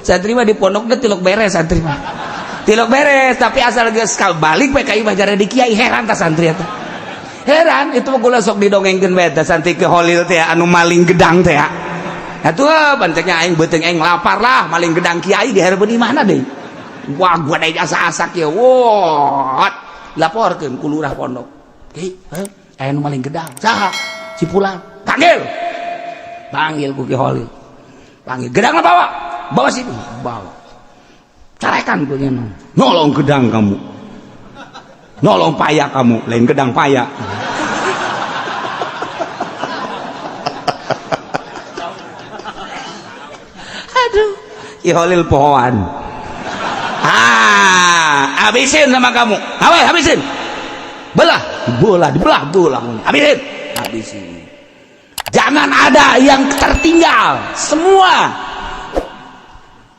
Santri mah di pondokna tilok beres, santri mah tilok beres, tapi asal geus balik we ka imah jadi kiai. Heran ta santri eta, heran. Itu mah kula sok didongengkeun bae teh santri ke Holil teh anu maling gedang teh. Atuh banteknya aing beuteung aing lapar lah, maling gedang kiai di hareupeun imahna deui. Wah, gua deui asa-asak ya. Wah, laporkeun ku lurah pondok. Kiai, aya nu maling gedang. Saha? Si Pulang. Panggil. Panggil ku Ki Holil. Panggil. Gedangna bawa. Bawa sini. Bawa. Carekan ku. Nyolong gedang kamu. Nyolong paya kamu, lain gedang paya. Aduh, Ki Holil pohoan. Ah, habisin sama kamu. Awas, habisin. Belah, belah, dibelah, belah. Habisin, habisin. Jangan ada yang tertinggal. Semua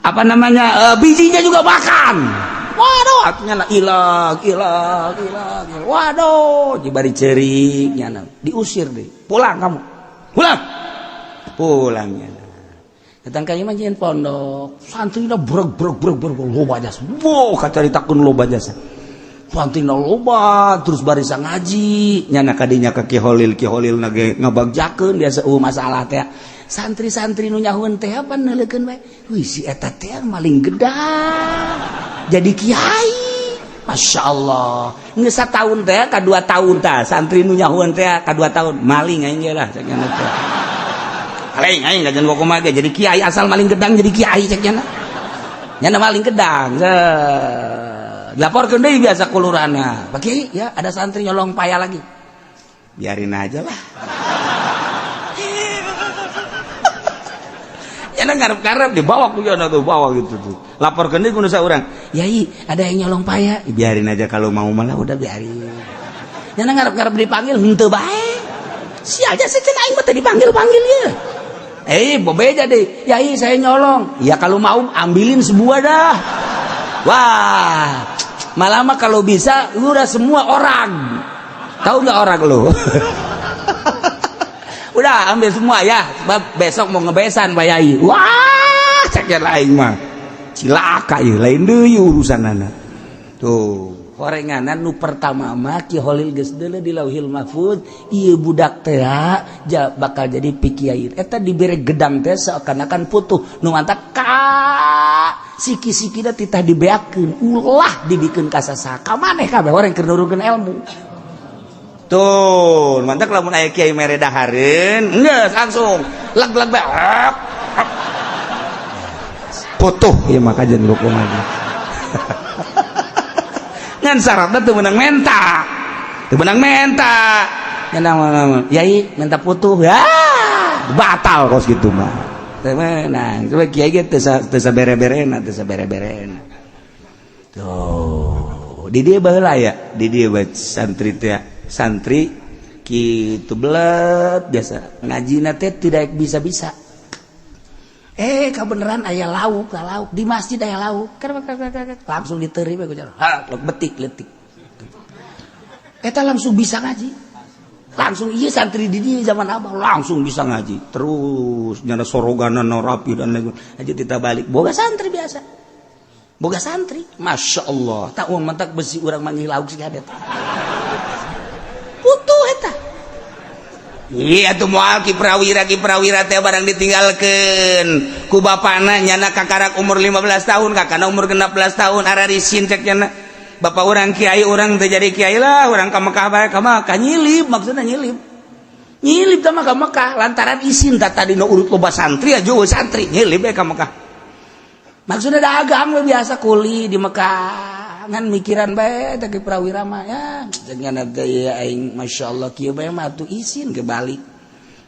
apa namanya, bijinya juga makan. Waduh, artinya ilang, ilang, ilang. Waduh, jibari cerik nyana. Diusir deh. Pulang kamu. Pulang. Pulang nyana. Datang ka imah nyieun pondok. Santrina breg breg breg breg loba jasa. Wow, kacaritakeun loba jasa. Santrina loba terus barisa ngaji. Nyana kadinya ka Ki Holil, Ki Holil nage ngabagjakeun biasa masalah teh. Santri-santri nu nyahueun teh apa neuleukeun bae. Wih, si eta teh maling gedang. Jadi kiai. Masya Allah. Geus satahun teh ka 2 tahun tah santri nu nyahueun teh ka 2 tahun maling aing ge lah cek nyana teh. Maling aing gajan kumaha ge jadi kiai, asal maling gedang jadi kiai cek nyana. Nyana maling gedang. Dilaporkeun deui biasa ku lurahna. Pak Kiai, ya ada santri nyolong paya lagi. Biarin aja lah. Nyana ngarep-ngarep dibawa ku nyana tuh, bawa gitu tuh. Laporkeun deui ku nu saurang. Yai, ada yang nyolong paya. Biarin aja kalau mau malah udah biarin. Nyana ngarep-ngarep dipanggil henteu bae. Si aja sih cenah aing mah teu dipanggil-panggil ya. Bobeja deh. Yai, saya nyolong. Ya kalau mau ambilin sebuah dah. Wah, malah mah kalau bisa lu udah semua orang. Tahu nggak orang lu? Udah ambil semua ya, sebab besok mau ngebesan Pak Yai. Wah, cek lain mah. Cilaka ya, lain deui urusanana. Tuh, horenganan nu pertama mah Ki Holil geus deuleu di Lauhil Mahfuz, ieu budak teh ja bakal jadi pikiai. Eta dibere gedang teh seakan-akan putuh. Nu mantak ka siki-sikina titah dibeakeun, ulah dibikeun ka sasaha. Ka maneh kabeh orang keur nurunkeun ilmu. Tuh, mantak lamun aya kiai mere dahareun, geus langsung leg-leg bae. Putuh ieu mah kajian hukum lagi. Ngan syaratna teu meunang menta. Teu meunang menta. Nya yai minta putuh ya batal kos gitu mah. Teu meunang. Coba kiai ge teu sabereberena, teu sabereberena. Tuh, di dieu baheula ya, di dieu bae santri teh, santri kitu belet biasa ngajina teh tidak bisa-bisa. Kebenaran aya lauk, lauk di masjid aya lauk. Langsung diterima ku ha, betik letik. Eta langsung bisa ngaji. Langsung iya santri di dia zaman abah langsung bisa ngaji. Terus nyana soroganan rapi dan lain aja kita balik. Boga santri biasa. Boga santri. Masya Allah. Tak uang mentak besi urang manggil lauk sih kadet. Putuh eta. Iya tuh moal Ki Prawira, Ki Prawira teh barang ditinggalkeun ku bapana nyana kakarak umur 15 tahun, kakana umur 16 tahun ararisin cek nyana. Bapak orang kiai, orang teh jadi kiai lah, orang ka Mekah bae, ka Mekah nyilip, maksudnya nyilip. Nyilip teh ka Mekah lantaran isin tak tadi nu urut loba santri aja santri nyilip bae ka Mekah. Maksudnya dagang we biasa kuli di Mekah. Ngan mikiran bae teh Ki Prawira mah ya dengan gaya aing masyaallah kieu bae mah atuh isin ke balik.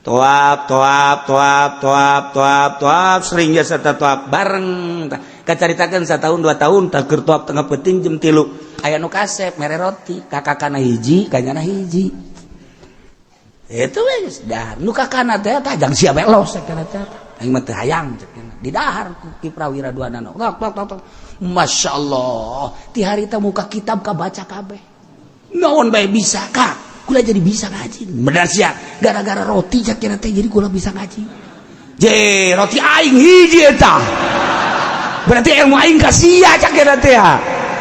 Toap toap toap toap toap toap sering jasa toap bareng kacaritakeun satahun 2 tahun tak keur toap tengah penting jam 3 aya nu kasep mere roti kakakana hiji kanyana hiji. Itu we geus dahar nu kakana teh tah jang sia bae los cek teh aing mah teu hayang cek di dahar ku Ki Prawira dua nano. Tok tok tok. Masya Allah, ti harita muka kitab kabaca kabeh. Naon bae bisa kak, kula jadi bisa ngaji. Benar sia, gara-gara roti cak kira teh jadi kula bisa ngaji. Je, roti aing hiji eta. Berarti ilmu aing ka sia cak eta teh.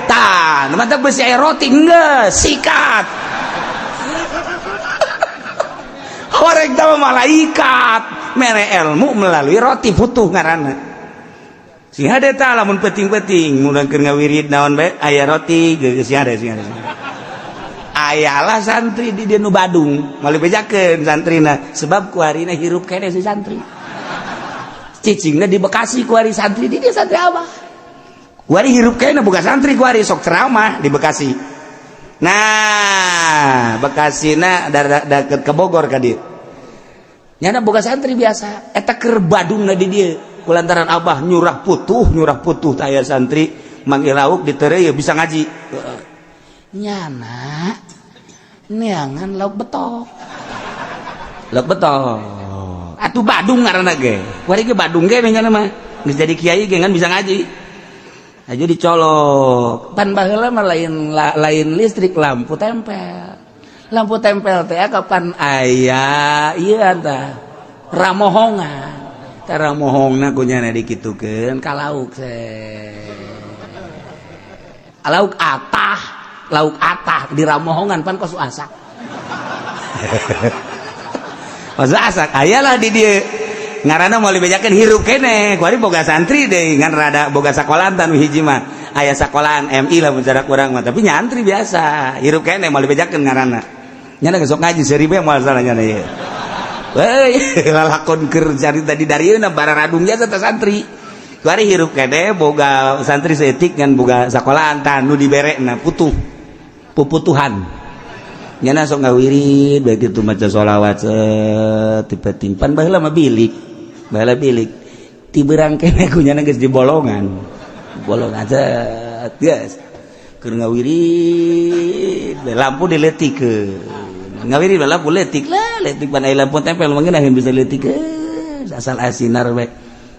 Tah, nu mantap besi aya roti geus sikat. Horeg teh malaikat mere ilmu melalui roti putuh ngaranna. Sing hade tah lamun peuting-peuting mun keur ngawirid naon bae aya roti geus sing hade sing hade. Ayalah santri di dieu nu Badung, moal dibejakeun santrina sebab kuarina hirup keneh si santri. Cicingna di Bekasi kuari santri di dia santri abah. Kuari hirup keneh bukan santri kuari sok ceramah di Bekasi. Nah, Bekasina deket ke Bogor ka dieu. Nyana boga santri biasa, eta keur Badungna di dieu. Kulantaran abah nyurah putuh tah aya santri manggil lauk ditereu bisa ngaji. Nyana neangan lauk betok. Lauk betok. Atuh Badung ngaranna ge. Kuari ge Badung ge nyana mah. Geus jadi kiai ge ngan bisa ngaji. Aja dicolok. Pan baheula mah lain listrik, lampu tempel. Lampu tempel teh kapan aya ieu tah ramohongan. Tah ramohongna ku nyana dikitukeun ka lauk lauk atah, lauk atah di ramohongan pan kos asak. Kos asak ayalah di dieu. Ngaranna moal dibejakeun hirup keneh. Kuari boga santri deui ngan rada boga sakolahan tan hiji mah. Aya sakolahan MI lah mun cara kurang mah, tapi nyantri biasa. Hirup keneh moal dibejakeun ngaranna. Nyana geus sok ngaji seribu moal salah nyana ieu. Weuy, lalakon keur carita di darieuna bararadung jasa teh santri. Kuari hirup keneh boga santri saeutik ngan boga sakolahan tah nu diberekna putuh. Puputuhan. Nyana sok ngawirid bae kitu maca sholawat tipe timpan baheula mah bilik. Baheula bilik. Ti beurang keneh ku nyana geus di bolongan. Bolongan set geus. Keur ngawirid lampu dileutikeun. Ngawirid lampu leutik lah, leutik pan aya lampu tempel mah ngeunaheun bisa leutikeun. Asal asinar we.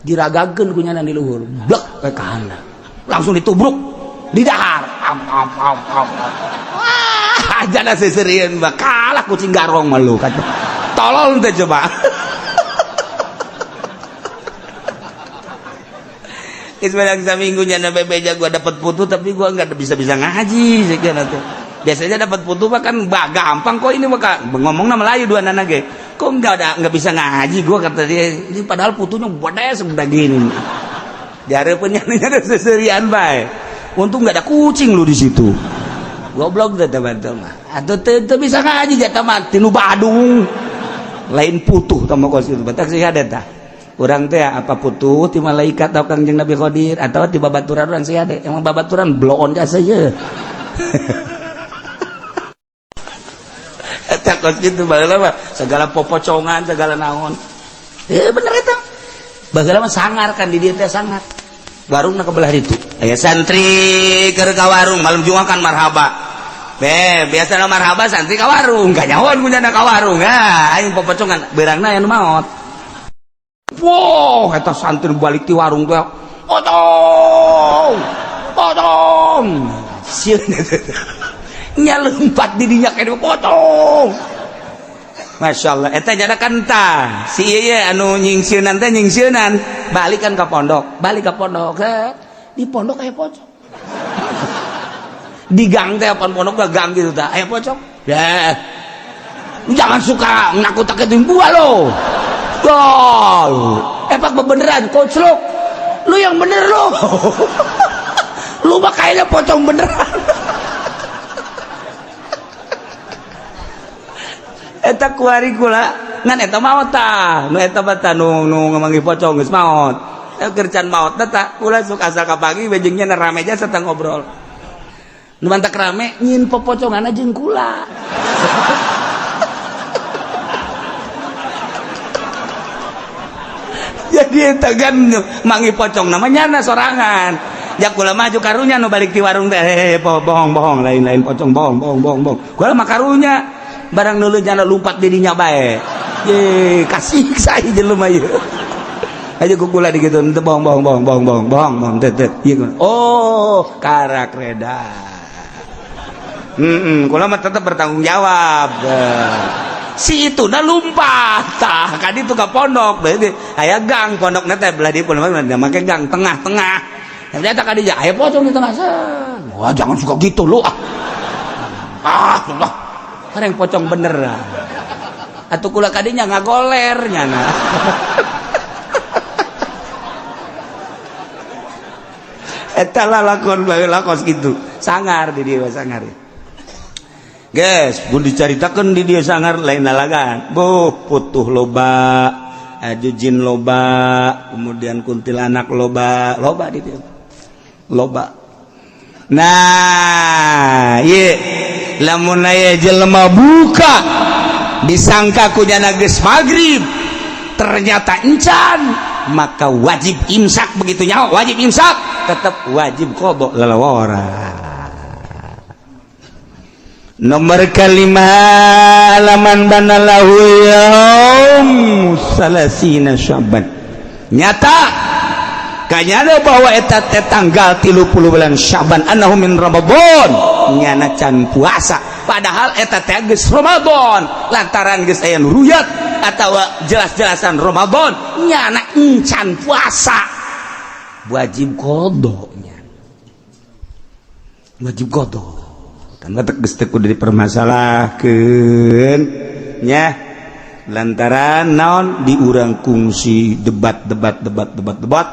Diragakeun ku nyana di luhur. Blek we ka handap. Langsung ditubruk di dahar. Am am am am. Wah, jana seserian mah kalah kucing garong mah lu kata. Tolol teh coba. Geus barang saminggu nyana bebeja gua dapat putu tapi gua enggak bisa-bisa ngaji sekian atuh. Biasanya dapat putu mah kan gampang kok ini mah ngomongna Melayu dua nana ge. Kok enggak bisa ngaji gua kata dia. Ini padahal putunya gede segede gini. Dihareupeun nyana seserian bae. Untung enggak ada kucing lu di situ. Goblok teh teman-teman. Atuh teu bisa ngaji jatah mah tinu Badung. Lain putuh tah mah kos kitu. Batak sih ada tah. Urang teh apa putuh ti malaikat atau Kangjeng Nabi Khidir atau ti babaturan urang sih ada. Emang babaturan bloon jasa ye. Eta kos kitu baheula mah segala popocongan segala naon. Bener eta. Baheula mah sangar kan di dieu teh sangar. Warungna ke belah ditu. Aya santri keur ka warung malam Jumat kan marhaba. Be, biasana marhaba santri ka warung, kanyahoan punya ka warung. Ah, aing popocongan beurangna aya nu maot. Wow, eta santri balik ti warung teh. Potong! Potong! Sieun nya lompat di dinya kene potong. Masya Allah, eta nyana kan tah si ieu anu nyingsieunan teh nyingsieunan, balik kan ka pondok, balik ka pondok, di pondok aya pocong. Di gang teh apaan pondok gak gang gitu tah, aya pocong. Ya. Lu jangan suka nakut-nakutin gua lo. Gol. Epak bebeneran, koclok. Lu yang bener lu. Lu mah kayaknya pocong beneran. Eta kuari kula ngan eta maot tah. Nu eta mah tah nu ngamanggih pocong geus maot. Kerjaan maot tah kula sok asa ka pagi bejengnya rame jasa tah ngobrol. Nu mantak rame nyin popocongan jeung kula. Jadi eta kan manggih pocong namanya nyana sorangan. Ya kula maju karunya nu balik ti warung teh bohong-bohong lain-lain pocong bohong bohong bohong bohong. Kula mah karunya barang nulun nyana lumpat dirinya bae. Ye kasih saya jelema ieu. Aja ku kula digitu teu bohong bohong bohong bohong bohong bohong bohong teu teu. Oh, karak reda. Kula mah tetep bertanggung jawab. Si itu dah lumpat tah kadi itu ka pondok berarti aya gang pondokna teh belah dieu pondok make gang tengah-tengah. Ternyata kadinya aya pocong di tengah. Wah, jangan suka gitu lu ah. Ah, Allah. Yang pocong bener. Atuh kula kadinya ngagoler nyana. Eta lalakon baheula kos kitu. Sangar di dieu sangar. Guys, mun dicaritakeun di dieu sangar lain lalagan. Boh, putuh loba, aju jin loba, kemudian kuntilanak loba, loba di dieu. Loba. Nah, ieu lamun aya jelema buka disangka ku nyana geus magrib, ternyata encan, maka wajib imsak. Begitu nyawa wajib imsak, tetap wajib qada lalawara. Nomor kelima, laman banalahu yaum salasina Syaban, nyata kanyana bahwa eta teh tanggal 30 bulan Syaban annahu min Ramadan, nyana can puasa padahal eta teh geus Ramadan, lantaran geus aya nu ruyat atawa jelas-jelasan Ramadan nyana encan puasa, wajib qadanya, wajib qada. Kan batek geus teu kudu dipermasalahkeun nya, lantaran naon di urang kungsi debat debat debat debat debat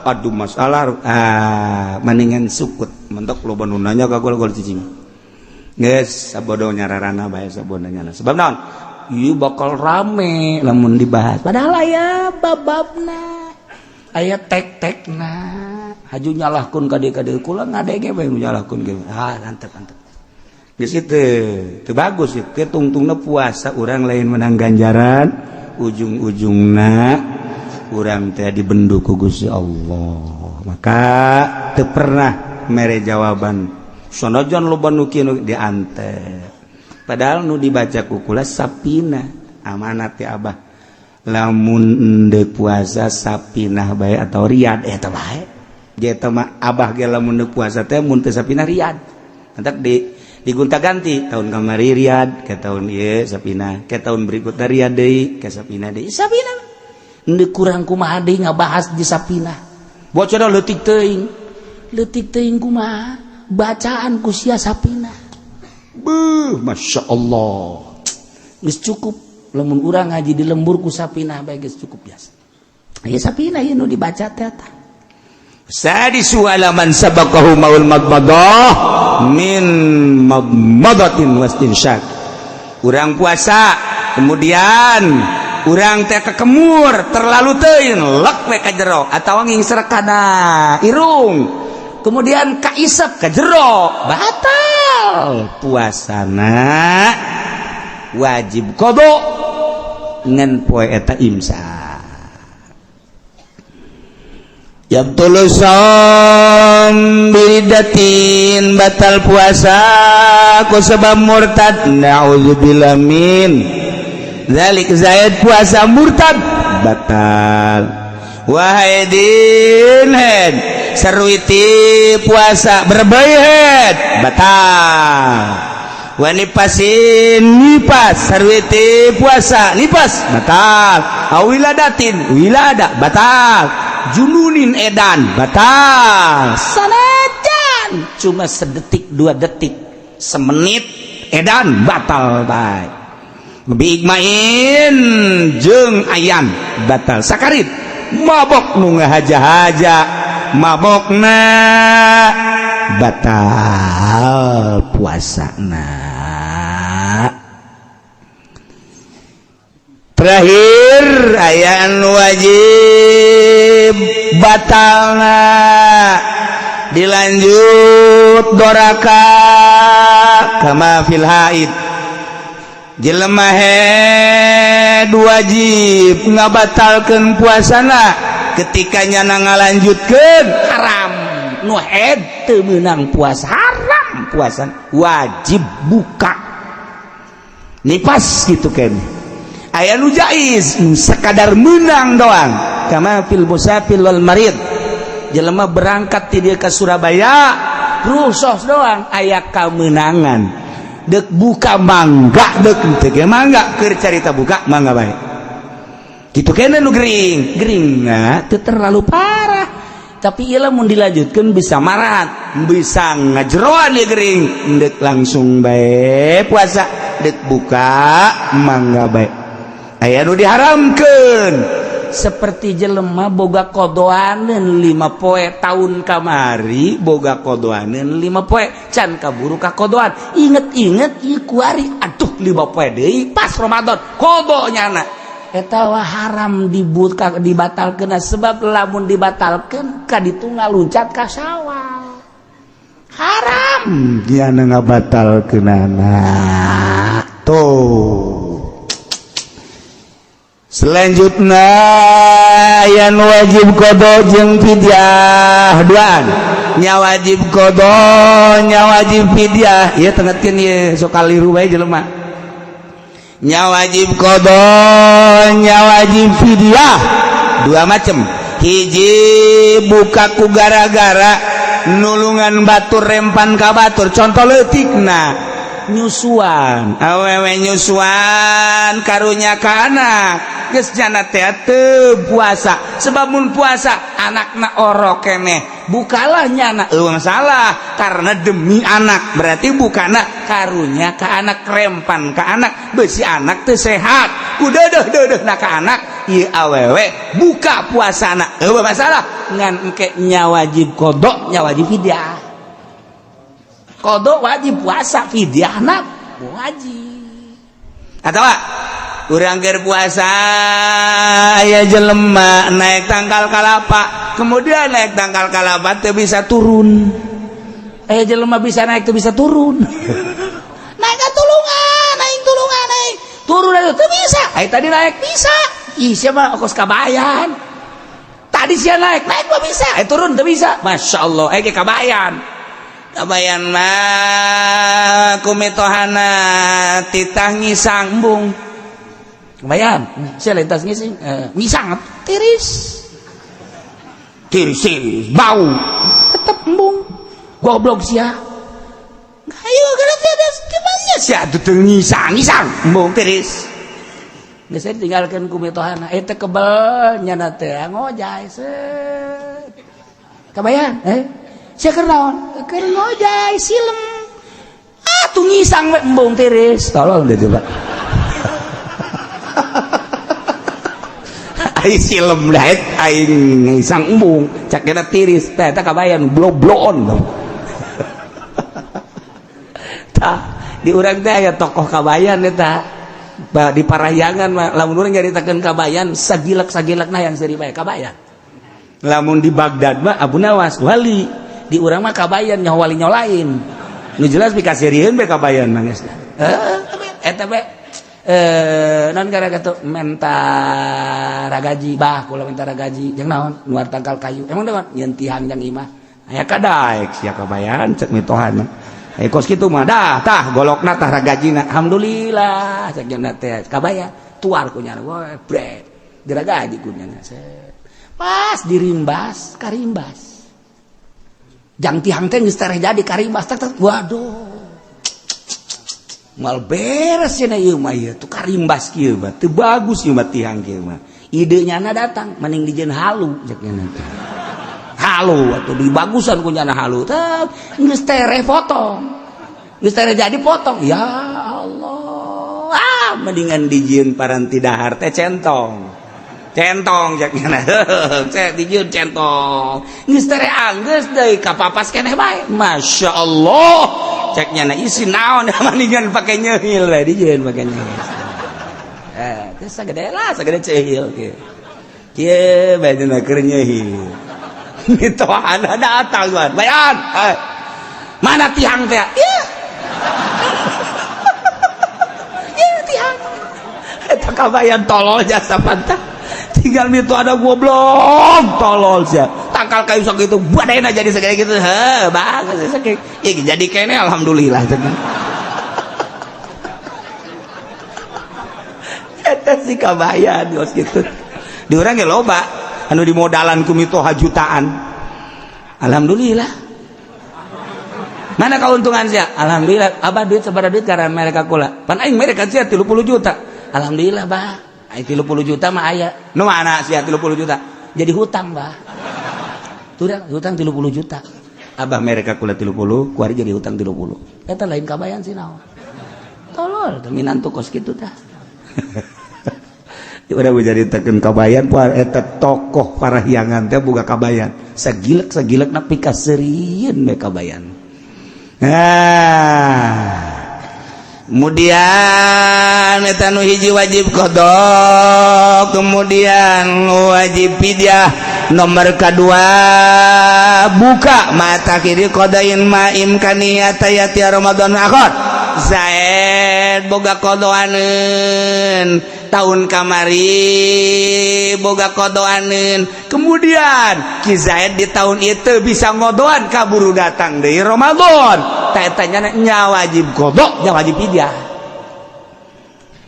aduh masalah, ah mendingan sukut mentok loba nu nanya ka gol-gol cicing geus sabodo nyararana bae sabodo nyana sebab naon ieu bakal rame lamun dibahas, padahal aya bababna aya tek-tekna haju nyalahkeun ka dieu ka dieu kula ngadege bae nyalahkeun ge ah antep antep geus itu teu bagus ieu tungtungna puasa urang lain menang ganjaran, ujung-ujungna urang teh dibendu ku Gusti Allah. Maka teu pernah mere jawaban sanajan loba nu kieu diante, padahal nu dibaca ku kula sapina amanat ti abah, lamun endeu puasa sapinah bae atau riyad eta bae ge eta mah abah ge lamun endeu puasa teh mun teu sapinah riyad, entak di digonta-ganti tahun kamari riyad ke tahun ieu sapinah ke tahun berikutnya riyad deui ke sapinah deui sapinah endeu kurang kumaha deui ngabahas di sapinah bocor leutik teuing kumaha bacaan ku sia sapinah beuh Masya Allah geus cukup lamun urang ngaji di lembur ku sapinah bae geus cukup biasa aya sapinah ieu nu dibaca teh eta sadisu alaman sabaqahu maul madmadah min madmadatin wastinsyak. Urang puasa kemudian urang teh kekemur terlalu teuing lek we ka jero atawa ngingsrek kana irung kemudian kaisep ka jero batal puasana wajib qada ngan poe eta imsak. Yabtulu shaum biridatin batal puasa ku sebab murtad na'udzubillah min zalik zaid puasa murtad batal. Wahaidin head sarwiti puasa berbayhead batal. Wanipasin nipas sarwiti puasa nipas batal. Awiladatin wilada batal. Jununin edan batal. Sanajan cuma sedetik dua detik semenit edan batal bae. Biigmain jeung ayam batal. Sakarit mabok nu ngahaja-haja mabokna batal puasana. Terakhir ayaan wajib batalna dilanjut doraka kama fil haid jelema head wajib ngabatalkeun puasana ketika nyana ngalanjutkeun haram nu head teu meunang puasa haram puasa wajib buka nipas gitu kan. Aya nu jaiz sekadar menang doang kama fil musafir wal marid jelema berangkat ti dieu ka Surabaya rusuh doang aya kamenangan dek buka mangga dek teu ge mangga keur carita buka mangga bae kitu kene nu gering geringna teu terlalu parah. Tapi ieu lamun dilanjutkeun bisa marat, bisa ngajeroan ieu gering. Ndek langsung bae puasa, dek buka mangga bae. Aya nu diharamkeun seperti jelema boga kodoaneun 5 poe tahun kamari, boga kodoaneun 5 poe can kaburu ka kodoan, inget-inget ieu kuari aduh 5 poe deui pas Ramadan kodo nyana eta wah haram dibuka dibatalkeun, sebab lamun dibatalkeun ka ditu ngaluncat ka Syawal, haram nyana ngabatalkeunana tuh. Selanjutnya yang wajib kodo jeung fidyah duaan, nya wajib kodo, nya wajib fidyah. Ieu tengetkeun ieu, sok kaliru bae jelema. Nya wajib kodo, nya wajib fidyah dua macam. Hiji, buka ku gara-gara nulungan batur, rempan ka batur. Contoh leutikna nyusuan, awewe nyusuan karunya ka anak, geus nyana teh teu puasa, sebab mun puasa anakna orok keneh. Bukalah nyana, eueuh masalah karena demi anak, berarti bukana karunya ka anak, rempan ka anak, besi anak teu sehat ku deudeuh-deudeuhna ka anak. Ieu awewe buka puasana eueuh masalah, ngan engke nya wajib qada, nya wajib fidyah. Qada wajib puasa, fidyahna wajib. Atau urang keur puasa aya jelema naik tangkal kalapa, kemudian naik tangkal kalapa teu bisa turun. Aya jelema bisa naik, teu bisa turun. Naik tulungan, naik tulungan, naik turun aja teu bisa. Ai tadi naik bisa. Ih, siapa kos kabayan tadi sia naik, naik mah bisa, eh turun teu bisa. Masya Allah, eh kabayan, kabayan mah ku mitohana titah ngisang, embung. Kabayan sia lintas ngising, ngisang tiris. Tiris, tiris bau. Tetep embung, goblok sia. Ayo gara tiris gimana sia tuh ngisang, ngisang embung tiris. Geus tinggalkeun ku mitohana eta kebel nyana teh ngojay set. Kabayan eh sia keur naon? Keur ngojay silem. Ah tuh ngisang we embung tiris. Tolong deh coba. Ai silem daet aing ngisang embung cak kena tiris teh eta kabayan blo-bloon. Tah di urang teh aya tokoh kabayan eta. Ba, di Parahyangan mah lamun urang nyaritakeun kabayan sagilak-sagilakna yang seuri bae kabayan. Lamun di Baghdad mah Abu Nawas wali, di urang mah kabayan nyaho wali nyaho lain. Nu jelas pikaseurieun bae kabayan mah geus. Eta bae non gara kitu menta ragaji, bah kula menta ragaji jeung naon? Nuar tangkal kayu. Emang naon? Nyeun tihang jang imah. Aya kadaek sia kabayan cek mitohana. Eh kos kitu mah dah tah golokna tah ragajina. Alhamdulillah cek jeung teh kabayan tuar ku nyana we bret diragaji ku nyana. Pas dirimbas karimbas. Jang tihang teh geus tereh jadi karimbas tak tak waduh. Mal beres cenah ieu mah, ieu tuh karimbas kieu mah teu bagus ieu mah tihang kieu mah. Ide nyana datang mending dijieun halu cek nyana teh. Halu atuh dibagusan ku nyana halu teh geus tereh potong. Geus tereh jadi potong. Ya Allah. Ah mendingan dijieun paranti dahar teh centong. Centong cek nyana. Cek dijieun centong. Geus tereh anggeus deui kapapas keneh bae. Masya Allah. Cek nyana isi naon mendingan pake nyeuhil we dijieun pake nyeuhil. Teh sagede lah sagede ceuhil kieu. Kieu bae cenah keur nyeuhil. Mitohana datang tuan. Bayan. Mana tihang teh? Ieu. Ieu tihang. Eta kabayan tolol jasa pantah. Tinggal mito ada goblok tolol sia. Tangkal kayu sok itu badena jadi segede gitu. Heh, bagus sakitu. Ih, jadi kene alhamdulillah. Eta si kabayan geus kitu. Di urang ge loba anu dimodalan ku mitoha jutaan. Alhamdulillah. Mana keuntungan sia? Alhamdulillah. Abah duit sabaraha duit karena mereka kula. Pan aing mereka sia 30 juta. Alhamdulillah, bah. Aing 30 juta mah aya. Nu mana sia 30 juta? Jadi hutang, bah. Hutang 30 juta. Abah mereka kula 30, kuari jadi hutang 30. Eta lain kabayan sih naon. Tolol, teh minantu kos kitu tah. Udah caritakeun kabayan, eta tokoh parahyangan teh boga kabayan. Sagilek sagilek na pikaseurieun we kabayan. Nah, kemudian eta nu hiji wajib qada, kemudian wajib fidyah. Nomor kedua, buka mata kiri qadain ma imkaniyata yati Ramadan akhir. Zaid boga qadaaneun tahun kamari, boga qadaaneun. Kemudian Ki Zaid di tahun itu bisa ngodoan, kaburu datang dari Ramadan. Tanya nya wajib qada, nya wajib fidyah.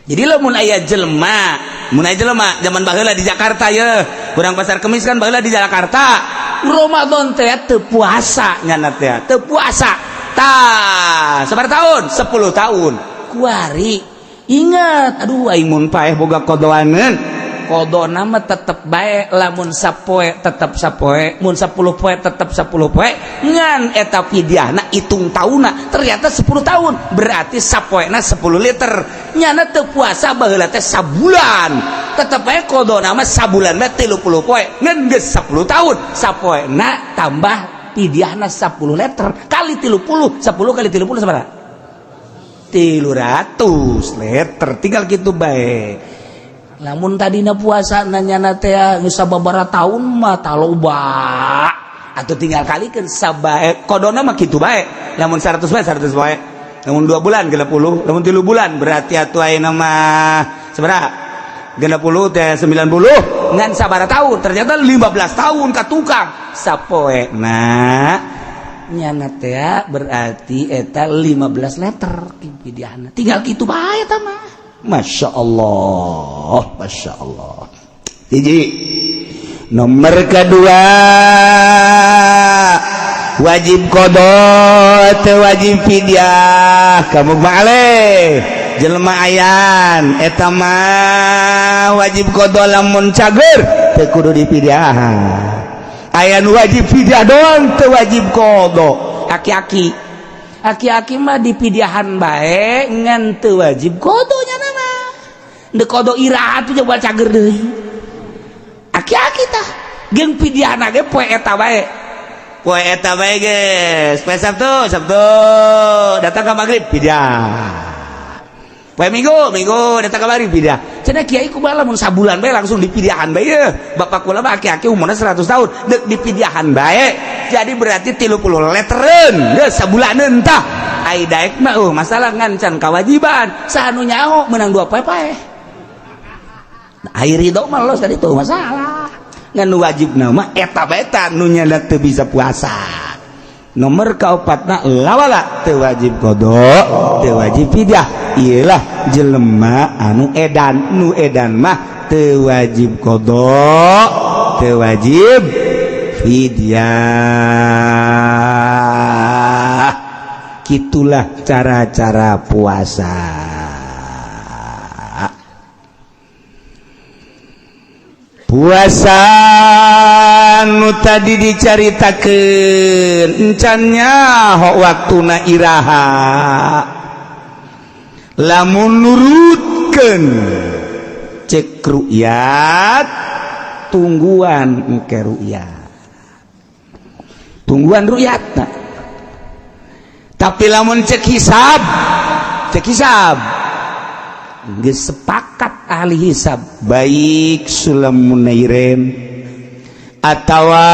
Jadi lamun aya jelema, mun aya jelema zaman baheula di Jakarta ye, urang Pasar Kemis kan baheula di Jakarta, Ramadan teh teu puasa nyana teh, teu puasa. Tah, sabaraha tahun? 10 tahun. Kuari ingat, aduh, aing mun paeh boga qadaaneun. Qadana mah tetep bae, lamun sapoe tetep sapoe, mun 10 poe tetep 10 poe, ngan eta fidyahna hitung tauna ternyata 10 tahun, berarti sapoena 10 liter. Nyana teu puasa baheula teh sabulan, tetep bae qadana mah sabulan mah 30 poe, ngan geus 10 tahun sapoena tambah fidyahna 10 liter kali 30, 10 kali 30 sabaraha? 300 liter. Tinggal gitu bae. Lamun tadina puasa nanya teh geus sababaraha tahun mah taloba atau tinggal kalikeun sabae qadana mah kitu bae. Lamun 100 bae, 100 bae. Lamun 2 bulan 60, lamun 3 bulan berarti atuh ayeuna mah sabaraha? 60 teh 90. Ngan sabaraha tahun? Ternyata 15 tahun ka tukang sapoe. Nah, nyana teh berarti eta 15 liter fidyahna. Tinggal kitu bae eta mah. Masya Allah, Masya Allah. Hiji. Nomor kedua, wajib qada teu wajib fidyah kamu balik jelema ayan eta mah wajib qada lamun cager teu kudu dipidyahan. Aya nu wajib fidyah doang, teu wajib qada. Aki-aki, aki-aki mah dipidyahan bae ngan teu wajib qada. Nya mah deuk qada iraha tuh coba cager deui. Aki-aki tah jeung pidyahna ge poe eta bae, poe eta bae geus. Poe Sabtu, Sabtu datang ke maghrib pidyah. Poe Minggu, Minggu datang ke maghrib pidyah. Cenah kiai, kumaha lamun sabulan bae langsung dipidyahan bae? Ye bapak kula mah aki-aki umurna 100 tahun, deuk dipidyahan bae. Jadi berarti 30 leteren geus sabulaneun tah. Ai daek mah masalah ngan can kewajiban. Saha nu nyaho menang 2 poe paeh. Ai ridho mah los tadi tuh masalah. Ngan nu wajib nama eta bae ta nu nyana teu bisa puasa. Nomor kaopatna, lawala teu wajib qada, teu wajib fidyah. Iyalah jelema anu edan. Nu edan mah teu wajib qada, teu wajib fidyah. Gitulah cara-cara puasa. Puasa nu tadi dicaritakeun encan nyaho waktuna iraha. Lamun nurutkeun cek rukyat, tungguan engke rukyat, tungguan rukyat. Tapi lamun cek hisab, cek hisab geus sepakat ahli hisab, baik Sulam Munairen atawa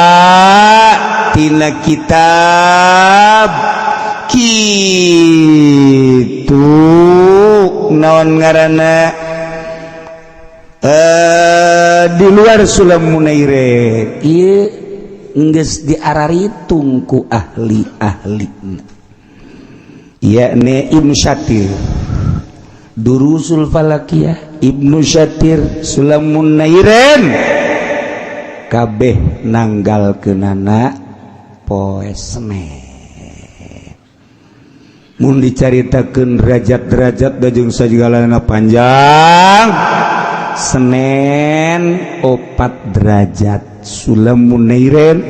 tina kitab kitu naon ngaranna, di luar Sulam Munairen ieu geus diararitung ku ahli-ahli, yakni Ibnu Syatir, Durusul Falakiyah, Ibnu Syatir, Sulamun Nairen, kabeh nanggal kenana poe Senen. Mun dicaritakeun derajat-derajat jeung sagalana panjang, Senen 4 derajat Sulamun Nairen.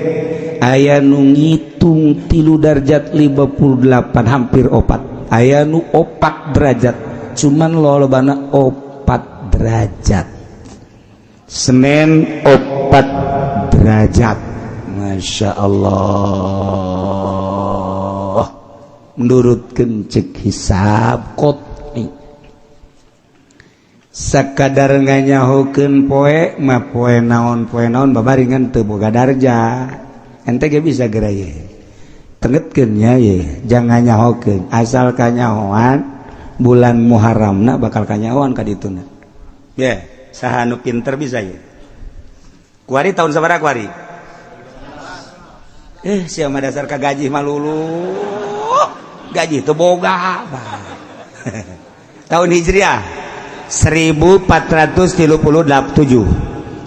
Aya nu ngitung 3 derajat 58, hampir 4. Aya nu 4 derajat, cuman lolobana 4 derajat. Senin 4 derajat. Masya Allah, menurutkeun cek hisab qot'i, sakadar nganyahokeun poe mah, poe naon, poe naon, babaringan teu boga darjah. Ente ge bisa geura ye, tengetkeun nya ye, jangan nyahokeun asal kanyahoan bulan Muharramna bakal kanyahoan ka dituna ye. Saha nu pinter bisa ye? Kuari tahun sabaraha kuari? Sia mah dasar ka gaji mah lulu, gaji teu boga. Tahun Hijriah 1437,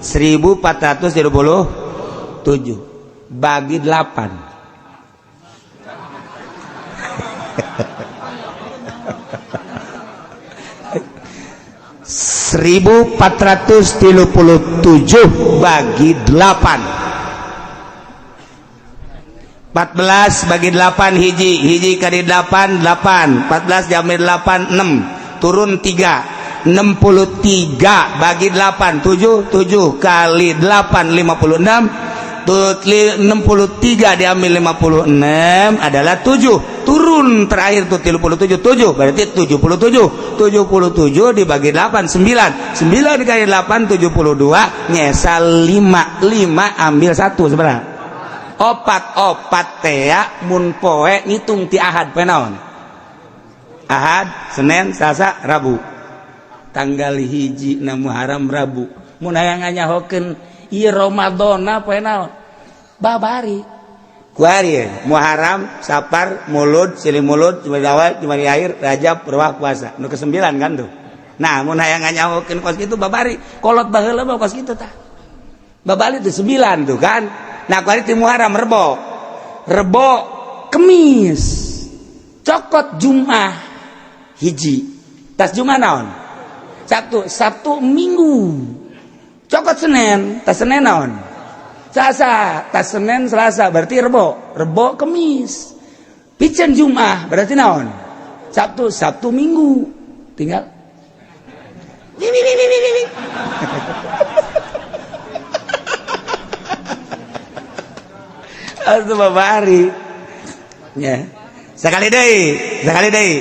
1437 bagi 8. 1437 bagi 8, 14 bagi 8 hiji, hiji kali 8 8, 14 diambil 8 6, turun 3, 63 bagi 8 7, 7 kali 8 56, 63 diambil 56 adalah 7, turun terakhir tuh 37, 7 berarti 77, 77 dibagi 8 9, 9 dikali 8 72, nyesal 5, 5 ambil 1 sebenarnya opat, opat tea mun poe ngitung ti Ahad poe naon? Ahad, Senin, Selasa, Rabu, tanggal 1 na Muharram Rabu. Mun hayang nganyahokeun ieu Ramadana poe naon? Babari kuari Muharram, Sapar, Mulud, Silih Mulud, Jumadi Awal, Jumadi Akhir, Rajab, Ruwah, puasa nu ke-9 kan tuh. Nah, mun hayang nganyahokeun kos kitu babari, kolot baheula mah kos kitu tah, babari tuh 9 tuh kan. Nah, kuari ti Muharram Rebo, Rebo Kemis, cokot Jumat 1, tas Jumat naon? Sabtu, Sabtu Minggu, cokot Senin, tas Senin naon? Selasa, tas Senin Selasa berarti Rebo, Rebo Kemis, piceun Jumat berarti naon? Sabtu, Sabtu Minggu, tinggal atuh babari nya. Sekali deui, sekali deui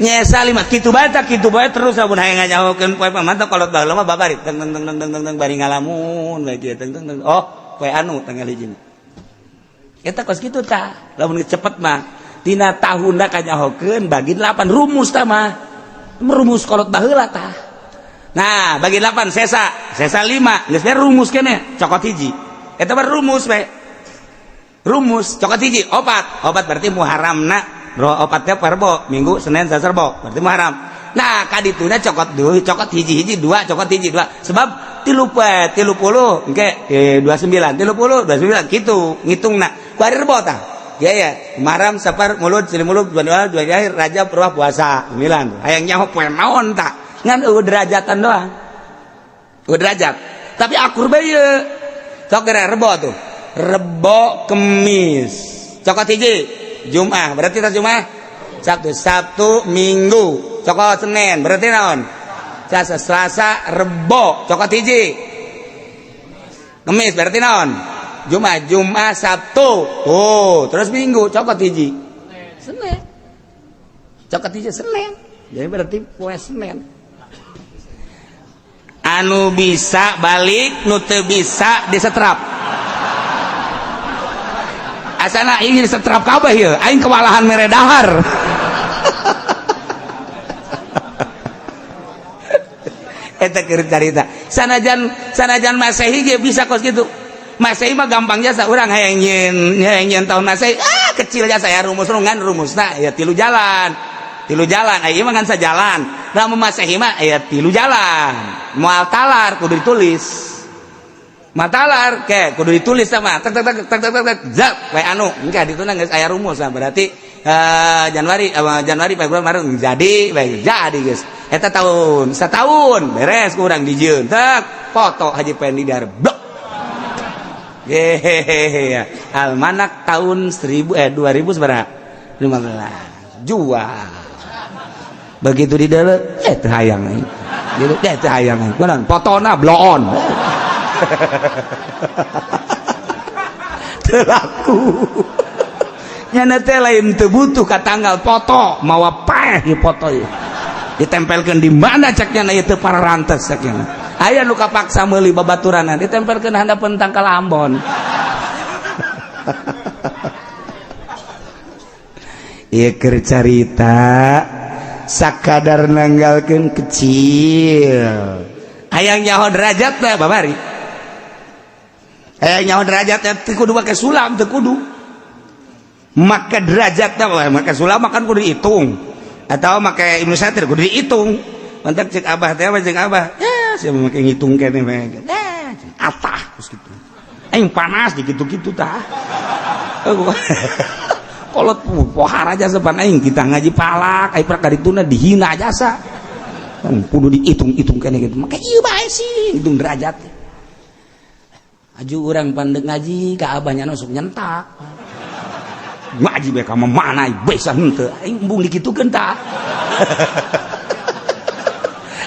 nyesa 5 kitu bae tah, kitu bae terus amun hayang nganyahokeun poe mantap kolot baheula mah babari teng teng teng teng teng teng bari ngalamun bae kieu teng teng teng, oh poe anu tanggal 1 eta kos kitu tah. Lamun cepet mah tina tahunna kanyahokeun bagi 8, rumus tah mah, rumus kolot baheula tah. Nah, bagi 8 sesa, sesa 5 geus rumus keneh cokot 1, eta mah rumus we, rumus cokot 1 opat, opat berarti Muharramna ro opatnya Rebo, Minggu, Senin, Selasa, Rebo berarti Muharram. Nah, kadituna cokot 2, cokot 1 1 2, cokot 1 2, sebab 30 engke 29, 30 29 kitu ngitungna. Kuari Rebo tah ya ya, Muharram, Safar, Mulud, Silih Mulud, Jumadi Awal, Jumadi Akhir, Rajab, Ruwah, puasa 9. Hayang nyaho poe naon tah, ngan eueuh derajatan doang, eueuh derajat tapi akur bae ye. Sok geura Rebo tuh, Rebo Kemis, cokot 1 Jumat berarti tas Jumat Sabtu, Sabtu Minggu, cokot Senin berarti naon? Selasa, Selasa Rebo, cokot 1 Kemis berarti naon? Jumat, Jumat Sabtu, oh terus Minggu cokot 1 Senin, cokot 1 Senin, jadi berarti poe Senin. Anu bisa balik, nu teu bisa disetrap. Asana ingin setrap kabeh ieu, aing kewalahan mere dahar. Eta keur carita. Sanajan sanajan Masehi ge bisa kos kitu. Masehi mah gampang jasa urang hayang nyieun tahun Masehi, ah kecil jasa ya rumus ngan rumusna ya 3 jalan. 3 jalan, aya mah ngan sajalan. Lamun Masehi mah aya 3 jalan. Moal talar kudu ditulis. Matalar ke kudu ditulis sama tek tek tek tek tek tek zap we anu engke dituna geus aya rumus nah, berarti Januari Januari Februari Maret jadi bae jadi geus eta tahun setahun beres kurang dijieun tek foto Haji Pendi dar blok Hehehe, almanak tahun 1000 2015 jual. Begitu di dalam teu hayang aing. Gitu teu hayang aing. Kunaon? Fotona bloon. Teu laku. Nyana teh lain teu butuh ka tanggal foto, mawa paeh ieu foto ieu. Ditempelkeun di mana cek nyana ieu teu pararantes cek nyana. Aya nu kapaksa meuli babaturanna ditempelkeun handapeun tangkal Ambon. Ieu keur carita sakadar nanggalkeun kecil. Hayang nyaho derajat teh babari. Hayang nyaho derajat teh teu kudu make sulam, teu kudu. Maka derajatna make sulam makan kudu dihitung. Atau make Ibnu Satir kudu dihitung. Mantak cek abah teh cek abah. Ya, sia make ngitung keneh mah. Atah terus gitu. Aing panas di kitu-kitu tah. Kolot pohara jasa pan aing kita ngaji palak, aing prak karituna dihina jasa. Kan kudu dihitung-hitung keneh gitu. Make ieu bae sih, hitung derajat. Aju urang pandek ngaji ka abahnya sok nyentak. Ngaji bae ka mana bisa henteu aing embung dikitukeun tah.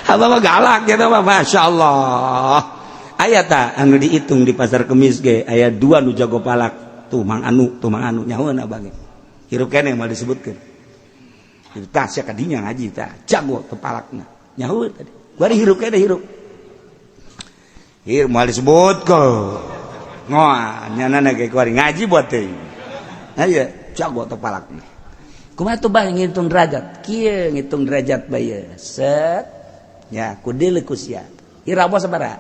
Abah mah galak gitu mah, masyaallah. Aya tah anu dihitung di pasar Kemis ge aya dua nu jago palak tuh Mang Anu tuh Mang Anu nyahoeun abah ge. Hirup keneh moal disebutkeun. Itu tah sia kadinya ngaji tah jago teu palakna. Nyahoeun tadi. Bari hirup keneh hirup. Hirup moal disebutkeun. Ngoa nyana ge kuari ngaji buat teuing. Aya jago teu palakna. Kumaha tuh bah ngitung derajat? Kieu ngitung derajat bae. Set. Ya, kudeuleu ku sia. Ieu rabo sabaraha?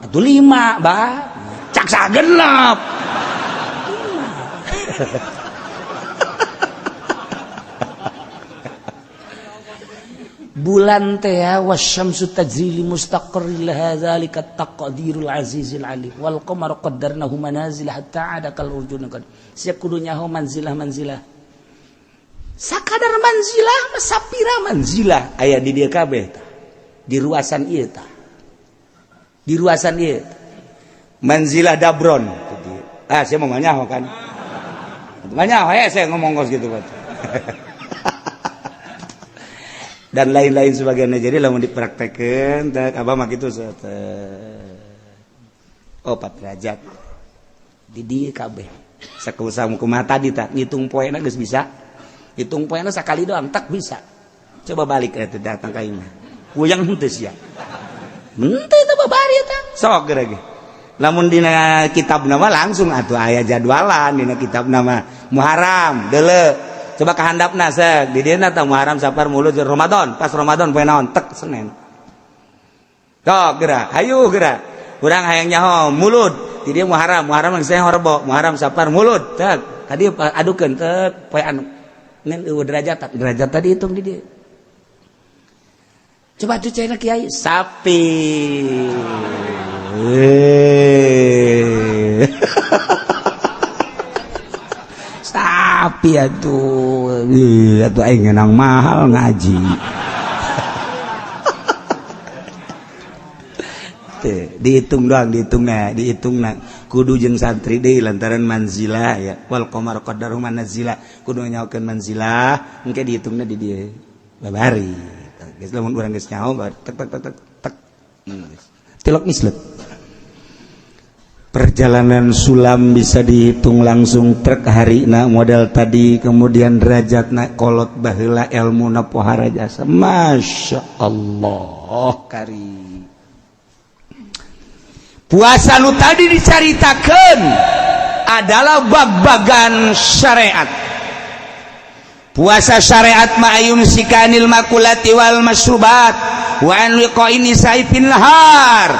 Atuh 5, bah. Cak sagenep. 5. Bulan teh wasyamsu tajri li mustaqarrin laha zalika taqdirul azizil alim wal qamaru qaddarnahu manazil hatta ada kal urjun qad. Sia kudu nyaho manzilah manzilah. Sakadar manzilah mah sapira manzilah aya di dieu kabeh tah. Di ruasan ieu tah. Di ruasan ieu. Manzilah dabron. Ah, saya mau nyaho kan. Nyaho ya saya ngomong kos gitu kan. Dan lain-lain sebagainya. Jadi lamun dipraktekeun teh abah mah kitu oh 4 derajat. Di dieu kabeh. Sakusaha kumaha tadi tah ngitung poena geus bisa. Hitung poena sakali doang tak bisa. Coba balik eta datang ka imah. Kuyang henteu sia. Henteu teh babari eta. Sok geura ge. Lamun dina kitab nama langsung atuh aya jadwalan dina kitab nama Muharram deuleu. Coba kahandapna sek di dieu tah Muharram Safar Mulud Ramadan, pas Ramadan poe naon tek Senin. Sok geura, hayu geura. Urang hayang nyaho Mulud, di dieu Muharram, Muharram geus horbo, Muharram Safar Mulud tek. Tadi adukeun tek poe anu. Ngan eueuh derajat, derajat tadi hitung di dieu. Coba tuh cina kiai sapi. Sapi atuh, atuh aing ngenang mahal ngaji. Dihitung doang, dihitungna, dihitungna. Kudu jeung santri deui lantaran manzilah ya. Wal qamar qaddaru manazila. Kudu nyaokeun manzilah, engke dihitungna di dieu. Babari. Geus lamun urang geus nyaho tek tek tek tek tek. Tilok mislet. Perjalanan sulam bisa dihitung langsung trek harina modal tadi, kemudian derajatna kolot baheula elmuna pohara jasa. Masya Allah kari. Puasa nu tadi dicaritakeun adalah bag-bagan syariat. Puasa syariat ma'ayum sikanil makulati wal masrubat wa an liqa'in nisa'i fin nahar.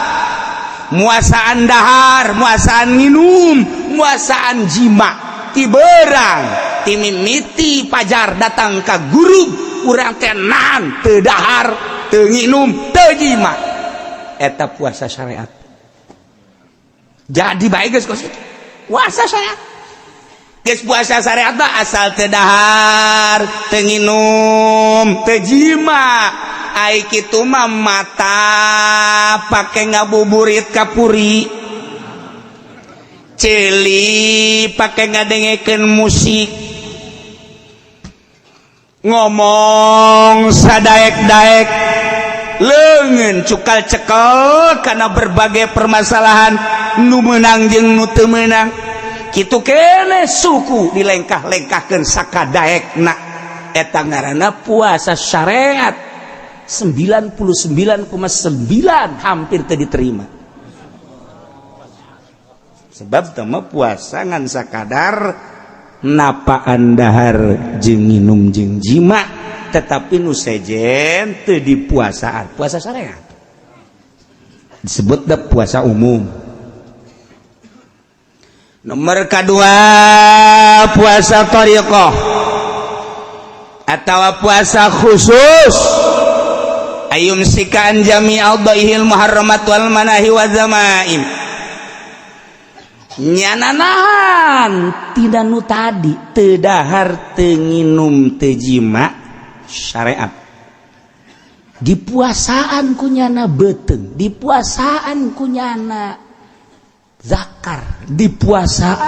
Muasaan dahar, muasaan minum, muasaan jima ti berang, ti mimiti pajar datang ka guru urang teh nahan teu dahar, teu nginum, teu jima. Eta puasa syariat. Jadi bae geus kos kitu. Puasa syariat. Geus puasa syariat mah asal teu dahar, teu nginum, teu jima. Ai kitu mah mata pake ngabuburit kapuri. Ceuli pake ngadengekeun musik, ngomong sadaek-daek, leungeun cukal cekel karena berbagai permasalahan nu meunang jeung nu teu meunang. Kitu kene suku dilengkah-lengkahkeun sakadaekna. Eta ngaranna puasa syariat 99,9 hampir teu diterima, sebab teu puasa ngan sakadar napaan dahar jeung minum jeung jima, tetapi nu sejen teu dipuasaan. Puasa syariat disebut da puasa umum. Nomor kedua, puasa thariqah atau puasa khusus, ayyumsika an jami' a'dha'ihil muharramat wal manahi wa dzamaim. Nyana nahan tina nu tadi, teu dahar, teu nginum, teu jima syariat. Dipuasaan ku nyana beuteung, dipuasaan ku nyana zakar, dipuasaan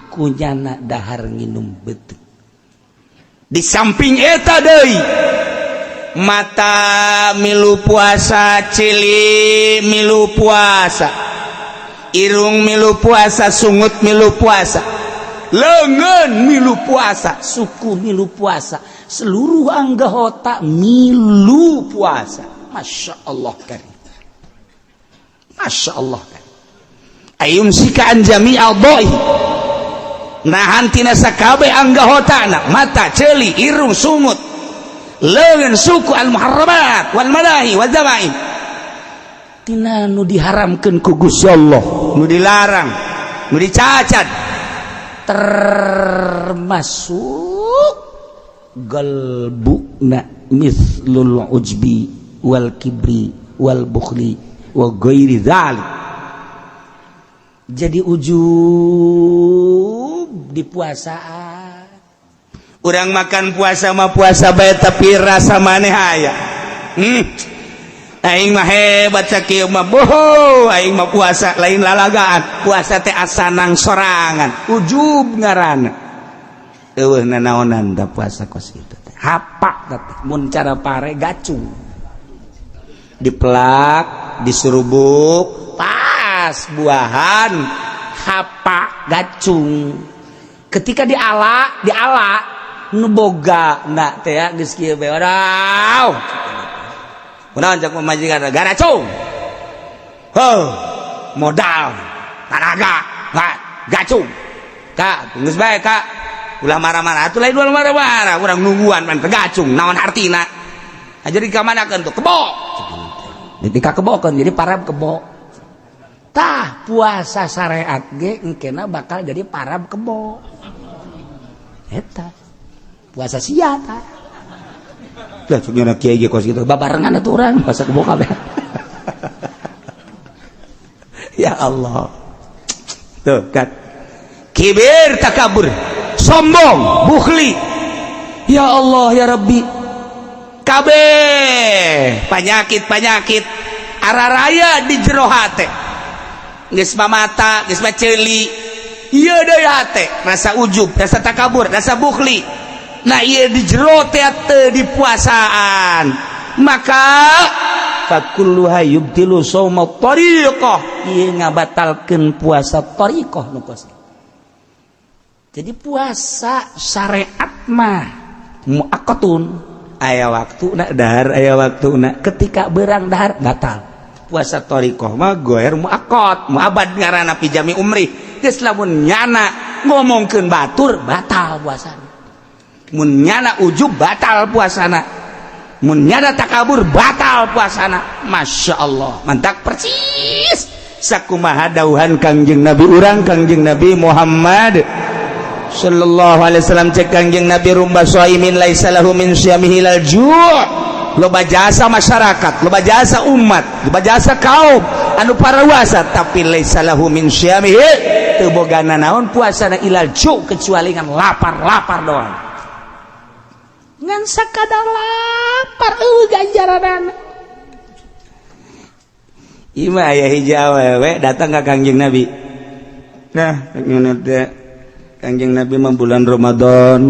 ku nyana dahar nginum beuteung. Di samping eta deui, mata milu puasa, ceuli milu puasa, irung milu puasa, sungut milu puasa, leungeun milu puasa, suku milu puasa, seluruh anggota milu puasa. Masya Allah karim, Masya Allah karim. Ayyumsika an jami' a'dha'i, nahan tina sakabeh anggotana, mata, ceuli, irung, sungut, leungeun, suku, al muharramat wal manahi wal dzamaim, tina nu diharamkeun ku Gusti Allah, nu dilarang, nu dicacat, termasuk galbuna mislul ujbi wal kibri wal bukhli wa ghairi dzalik. Jadi ujub di puasaan. Urang makan puasa mah puasa bae, tapi rasa maneh aya. Aing mah hebat sakieu mah, boho, aing mah puasa lain lalagaan, puasa teh asanang sorangan. Ujub ngaranna. Eueuh nanaonan da puasa kos kitu teh. Hapak teh mun cara pare gacung. Dipelak, diserubuk, pas buahan hapak gacung. Ketika diala, diala nu boga na teh geus kieu bae. Wadaw. Kunaon cak pamajikan garacung? Heuh, modal, tanaga, gacung. Kak, geus bae kak. Ulah marah-marah, atuh lain ulah marah-marah, urang nungguan pan gacung, naon artina? Nah, jadi kamanakeun tuh? Kebo. Jadi ka kebokeun, jadi parab kebo. Tah, puasa syariat ge engkena bakal jadi parab kebo. Eta. Puasa sia tah. Lah cuk kiai ge kos kitu, babarengan atuh urang puasa kebo kabeh. Ya Allah. Tuh kan. Kibir, takabur, sombong, bukhli. Ya Allah ya Rabbi. Kabeh penyakit-penyakit araraya di jero hate. Geus mah mata, geus mah ceuli. Ieu deui hate, rasa ujub, rasa takabur, rasa bukhli. Nah, ieu di jero teh teu dipuasaan. Maka fakulluha yubtilu shauma tariqah. Ieu ngabatalkeun puasa tariqah nu kos. Jadi puasa syariat mah muaqqatun, aya waktu nak dahar, aya waktu nak ketika berang dahar batal. Puasa thariqah mah goer muaqqat, muabad ngaranna fi jami umri. Geus lamun nyana ngomongkeun batur batal puasana, mun nyana ujub batal puasana, mun nyana takabur batal puasana. Masya Allah, mantak persis sakumaha dauhan Kangjeng Nabi urang, Kangjeng Nabi Muhammad sallallahu alaihi wasallam. Cek Kangjeng Nabi, "Rubba shaimin laisa lahu min siyamihi illal ju'." Loba jasa masyarakat, loba jasa umat, loba jasa kaum anu parawasa, tapi laisa lahu min siyamihi, teu boga nanaon puasana, illal ju', kecuali ngan lapar-lapar doang, ngan sakadar lapar, eueuh ganjaranana. Ima aya hiji awewe datang ka Kangjeng Nabi. Nah, teh Kangjeng Nabi mah bulan Ramadan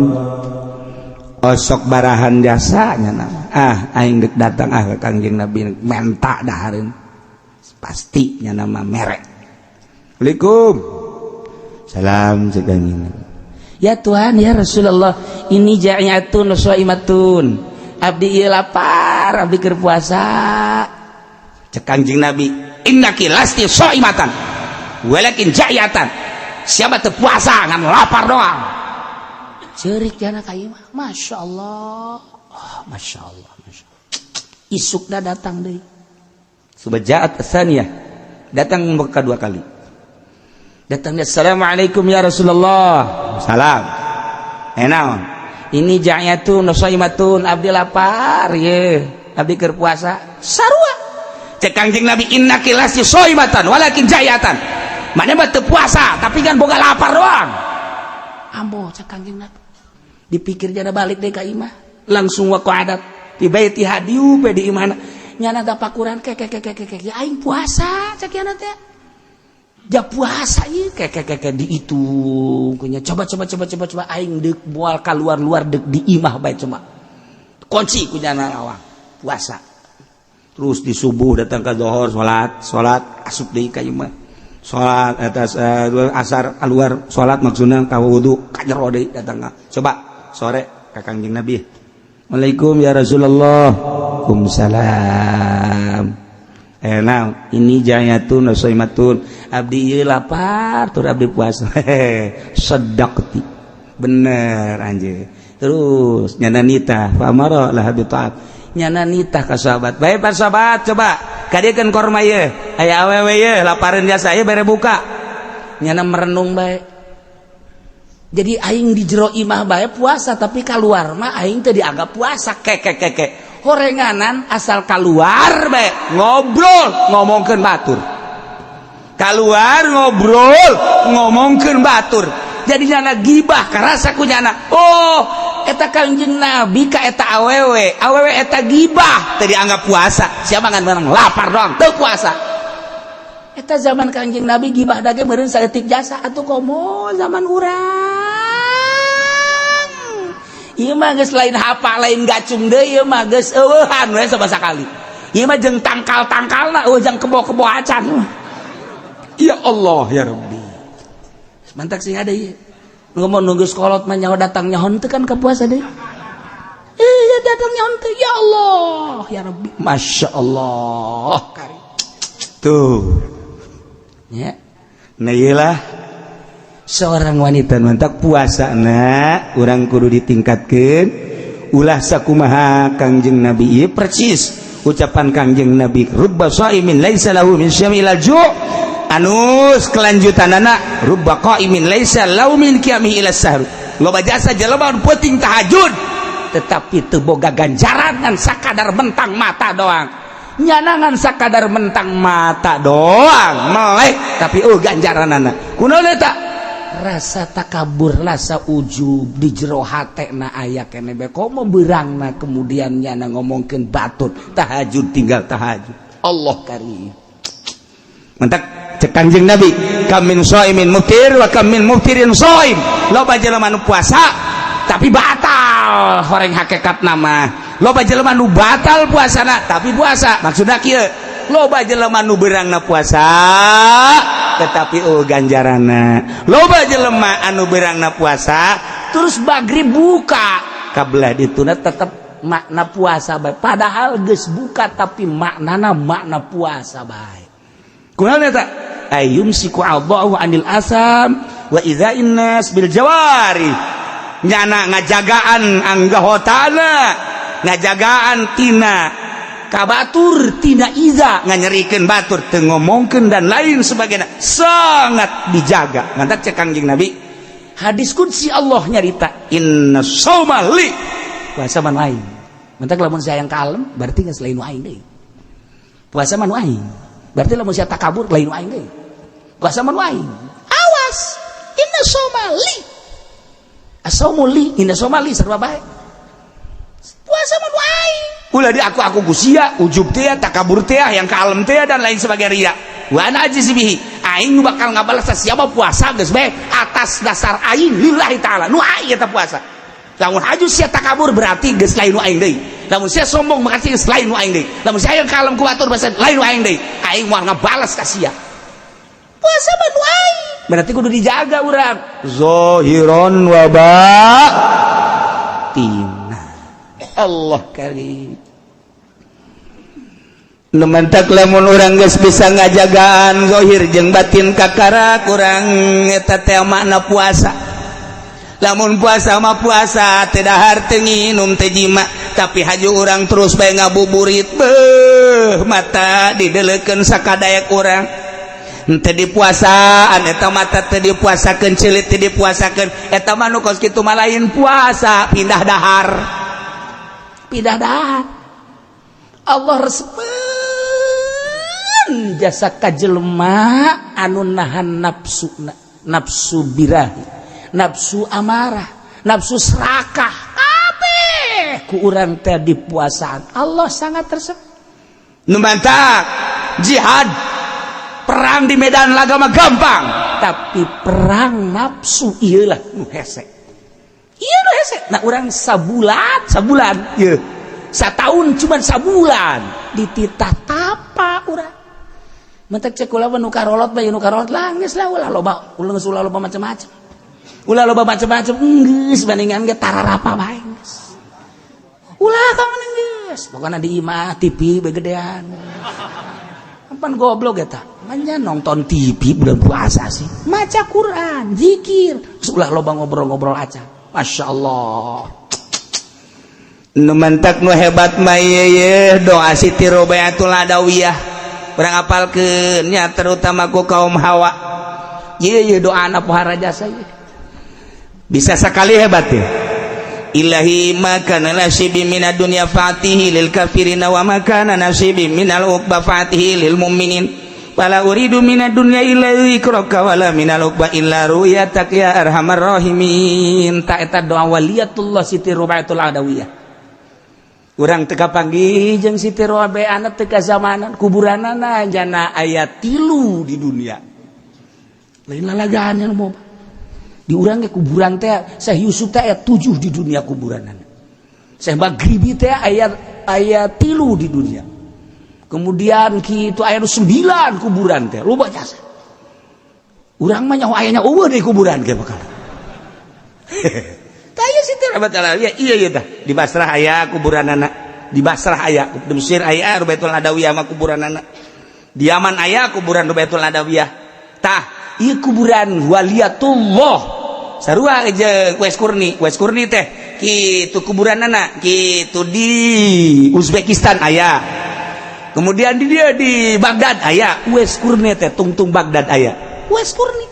osok barahan jasanya nama. Ah, aing dek datang ah ke Kangjeng Nabi menta dahareun. Pasti nya nama merek. Assalamualaikum. Salam cek Kangjeng Nabi. Ya Tuhan, ya Rasulullah, ini ja'iatun shaimatun. Abdi ieu lapar, abdi keur puasa. Cek Kangjeng Nabi, innaki lasti shaimatan walakin ja'iatan. Siapa teu puasa ngan lapar doang. Ceurik jana ka ieu mah. Masya Allah. Oh, Masya Allah, Masya Allah. Isukna datang deui. Subajaat tsaniyah. Datang kedua kali. Datangnya, assalamualaikum ya Rasulullah. Salam. Naon? Ini ja'iatun shaimatun, abdi lapar ye. Abdi keur puasa. Sarua. Cek Kangjeng Nabi, innaki lasti shaimatan walakin ja'iatan. Mana mah teu puasa tapi kan boga lapar doang. Ambo cek Kangjeng Nabi. Dipikir jana balik deh ka imah. Langsung waqa'adat di baitiha diupe di imahna. Nyana tapakuran ke ke ke ke ke ke ya aing puasa cek yana teh. Ja puasa ieu ke ke ke ke dihitung kunya. Coba coba coba coba coba aing deuk moal kaluar-luar deuk di imah bae coba. Kunci ku nyana lawang puasa. Terus di subuh datang ke zuhur salat, salat asup deui ka imah. Salat atas asar keluar salat maksudna ka wudu ka jero deui datang ka. Coba sore ka Kangjeng Nabi. Assalamualaikum ya Rasulullah. Waalaikumsalam. Nah, ini jayatun shaimatun. Abdi ieu lapar tur abdi puasa. Sedaqti. Bener anjir. Terus nyana nitah fa amara laha bi ta'at. Nyana nitah ka sahabat. Baik pak sahabat coba kadiekeun korma ieu. Aya awewe ieu lapareun jasa ieu bere buka. Nyana merenung bae. Jadi aing di jero imah bae puasa tapi keluar mah aing teu dianggap puasa ke ke ke ke. Horenganan asal keluar bae ngobrol ngomongkeun batur. Keluar ngobrol ngomongkeun batur. Jadi nyana gibah karasa ku nyana. Oh, eta Kangjeng Nabi ka eta awewe. Awewe eta gibah teu dianggap puasa. Siapa ngan menang lapar doang teu puasa. Eta zaman Kangjeng Nabi gibah dage meureun saeutik jasa atuh komo zaman urang. Ieu mah geus lain hapa lain gacung deui ieu mah geus eueuhan we sabasa sakali. Ieu mah jeung tangkal-tangkalna eueuh jang kebo-kebo acan. Ya Allah ya Rabbi. Mantak sing ada ieu. Ngomong nunggu sekolot mah nyaho datang nyaho teu kan ka puasa deui. Iya datang nyaho teu ya Allah ya Rabbi. Masya Allah. Tuh. Ya. Nah iyalah seorang wanita mantak puasa na urang kudu ditingkatkeun ulah sakumaha Kangjeng Nabi ieu persis ucapan Kangjeng Nabi rubba shaimin laisa lahu min syami ila ju' anus kelanjutanana rubba qaimin laisa lahu min qiyamihi ila sahur. Loba jasa jelema nu penting tahajud tetapi teu boga ganjaran ngan sakadar mentang mata doang. Nyana ngan sakadar mentang mata doang melek tapi oh ganjaranana kunaon eta rasa takabur rasa ujub di jero hatena aya keneh bae komo beurangna kemudian nyana ngomongkeun batur tahajud tinggal tahajud. Allah karim. Mantak cek Kangjeng Nabi kam min shaimin muftir wa kam min muftirin shaim. Loba jelema nu puasa tapi batal horeng hakikat nama. Loba jelema nu batal puasana tapi puasa. Maksudna kieu, loba jelema nu beurangna puasa tetapi oh ganjarana. Loba jelema anu beurangna puasa terus magrib buka kabelah dituna tetep makna puasa bae padahal geus buka tapi maknana makna puasa bae. Kunaon eta? Ayumsiku Allahu anil asam wa idza'in nas bil jawari. Nyana ngajagaan anggahotana, ngajagaan tina kabatur tina iza nganyerikeun batur teu ngomongkeun dan lain sebagainya sangat dijaga. Ngantak cek Kangjeng Nabi hadis qudsi Allah nyarita inna shauma li puasa mah nu aing. Mantak lamun saya yang kalem berarti geus lain nu aing deui. Puasa mah nu aing. Berarti lamun sia takabur lain nu aing deui. Puasa mah nu aing. Awas inna shauma li. Asaumu li inna shauma li sarua bae. Puasa mah nu aing. Ulah di aku ku sia ujub teh takabur teh yang kalem teh dan lain sebagainya ria. Wa ana ajzi bihi. Aing nu bakal ngabalas siapa puasa geus bae atas dasar aing lillahi taala. Nu aing eta puasa. Lamun haju sia takabur berarti geus lain nu aing deui. Lamun sia sombong berarti geus lain nu aing deui. Lamun sia hayang ka alam ku batur bahasa lain nu aing deui. Aing moal ngabalas ka sia. Puasa mah nu aing. Berarti kudu dijaga urang. Zahiron wa batina. Allah karim. Nu mentak lamun urang geus bisa ngajagaan zahir jeung batin kakara kurang eta teh makna puasa. Lamun puasa mah puasa teu dahar teu nginum teu jima, tapi haju urang terus bae ngabuburit beuh mata didelekeun sakadaek urang. Henteu dipuasaan eta mata teu dipuasakeun, ceulit teu dipuasakeun, eta mah nu kos kitu mah lain puasa, pindah dahar. Pindah dahar. Allah resepeun jasa ka jelema anu nahan nafsu, nafsu birahi, nafsu amarah, nafsu serakah, kabeh ku urang teh dipuasaan. Allah sangat resep. Nu mantak jihad perang di medan laga mah gampang, tapi perang nafsu iyalah nu hese. Iya nu hese. Nah urang sabulan, sabulan, ieu. Satahun cuman sabulan dititah tapa urang. Mentek cek kula nu karolot bae nu karolot lah geus lah ulah loba, ulah geus ulah loba macam-macam. Ulah loba macam-macam geus bandingan ge tararapa bae geus. Ulah ka mana geus. Pokona di imah TV begedean. Pan goblok eta. Manya nonton TV bulan puasa sih. Maca Quran, zikir. Geus ulah loba ngobrol-ngobrol aja. Masya Allah. Nu mantak nu hebat mah ieu doa Siti Robiatul Adawiyah. Urang apalkeun nya terutama ku kaum hawa. Ieu ieu doa na pohara jasa ieu. Bisa sekali hebat ya. Ilahi ma kana nasibi minad dunya fatihi lil kafirina wa ma kana nasibi minal uqba fatihi lil mu'minin. Wala uridu minad dunya illa dzikraka wala minal uqba illa ru'yatak ya arhamar rahimin. Ta eta doa waliyatullah Siti Robiatul Adawiyah. Urang teu kapanggih jeung Siti Robiah teu kazamanan, kuburanana jana aya 3 di dunia. Lain lalagaan yang mau. Di urang ge kuburan teh Syekh Yusuf teh aya 7 di dunia kuburanana. Syekh Maghribi teh aya 3 di dunia. Kemudian kitu aya 9 kuburan teh, loba jasa. Urang mah nyaho ayana eueuh deui kuburan ge bakal. Tah ieu Siti Robiatul Adawiyah, iya ieu tah. Di Basrah aya kuburanana, di Basrah aya, di Mesir aya Robiatul Adawiyah mah kuburanana. Di Yaman aya kuburan Robiatul Adawiyah. Tah, ieu kuburan waliyatullah. Sarua jeung Uwais Qurni, Uwais Qurni teh kitu kuburanana, kitu di Uzbekistan aya. Kemudian di dia di Baghdad aya, Uwais Qurni teh tungtung Baghdad aya. Uwais Qurni.